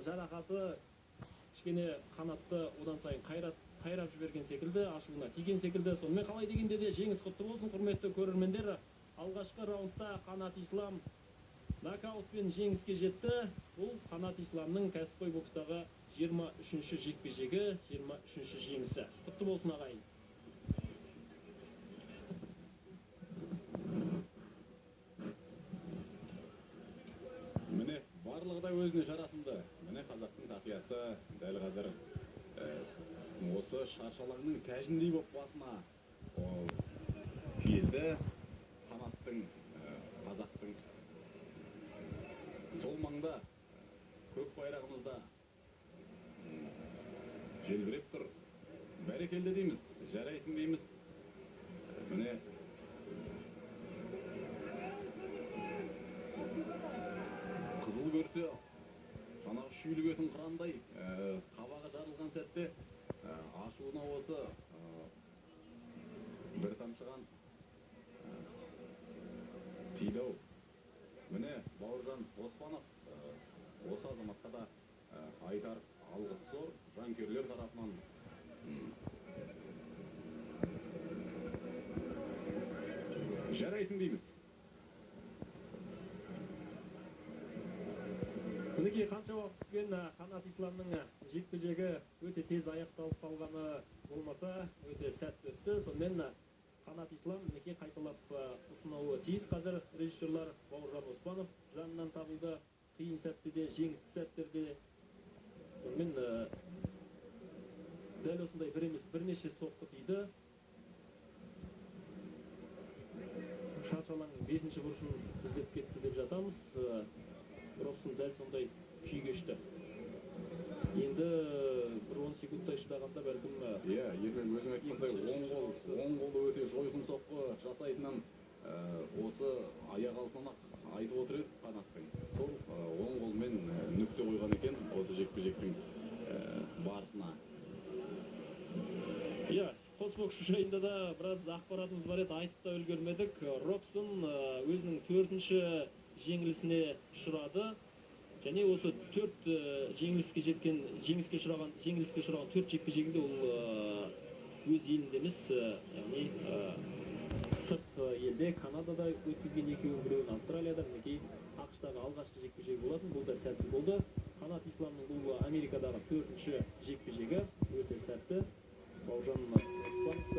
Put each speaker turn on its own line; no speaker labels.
Жарақаты кішкене Қанатты одан сайын қайрап жіберген секілді, ашуына тиген секілді. Сонымен, қалай дегенде де жеңіс құтты болсын, құрметті көрермендер. Алғашқы раундта Қанат Ислам нокаутпен жеңіске жетті. Бұл Қанат Исламның кәсіпқой бокстағы 23-ші жекпе-жегі, 23-ші жеңісі. Құтты болсын, ағайын!
Міне, барлығы да өзіне жарасымды. Міне, қазақтың тақиясы дәл қазір осы шаршы алаңның тәжіндей болып басына келді Қанаттың, қазақтың. Сол маңда көк байрағымыз да желбіреп тұр. Бәрекелді дейміз, жарайсың дейміз. Міне, қызыл көрсе жаңағы шүйлігетін қырандай, қабағы жарылған сәтте ашуына осы бір тамшы қан тиді ау. Міне, Бауыржан Оспанов, осы азаматқа да айтар алғыс зор жанкүйерлер тарапынан. Жарайсың дейміз.
Мінекей, қанша уақыт күткен Қанат Исламның жекпе-жегі өте тез аяқталып қалғаны болмаса, өте сәтті өтті. Сонымен, Қанат Ислам мінекей қайталап ұсынуы тиіс қазір режиссерлар. Бауыржан Оспанов жанынан табылды қиын сәтте де, жеңісті сәттерде. Сонымен, дәл осындай бір емес, бірнеше соққы тиді. Шаршы алаңның бесінші бұрышын іздеп кетті деп жатамыз. Робсон дәл сондай күй кешті. Енді бір 10 секундтай шыдағанда, бәлкім,
Иә, Ермек, өзің айтқандай, оң қолы өте жойқын соққы жасайтынын осы аяқ алысынан ақ айтып отыр едік Қанаттың. Сол оң қолмен нүкте қойған екен осы жекпе жектің барысына.
Иә, қос боксшы жайында да біраз ақпаратымыз бар еді, айтып та үлгермедік. Робсон өзінің төртінші жеңілісіне ұшырады және осы төрт жеңіліске жеткен, жеңіске ұшыраған, жеңіліске ұшыраған төрт жекпе жегінде ол өз елінде емес, яғни сырт елде, Канадада өткізген екеуін, біреуін Австралияда. Мінекей, АҚШ-тағы алғашқы жекпе жегі болатын, бұл да сәтсіз болды. Қанат Исламның бұл Америкадағы төртінші жекпе жегі өте сәтті. Бауыржан Оспанов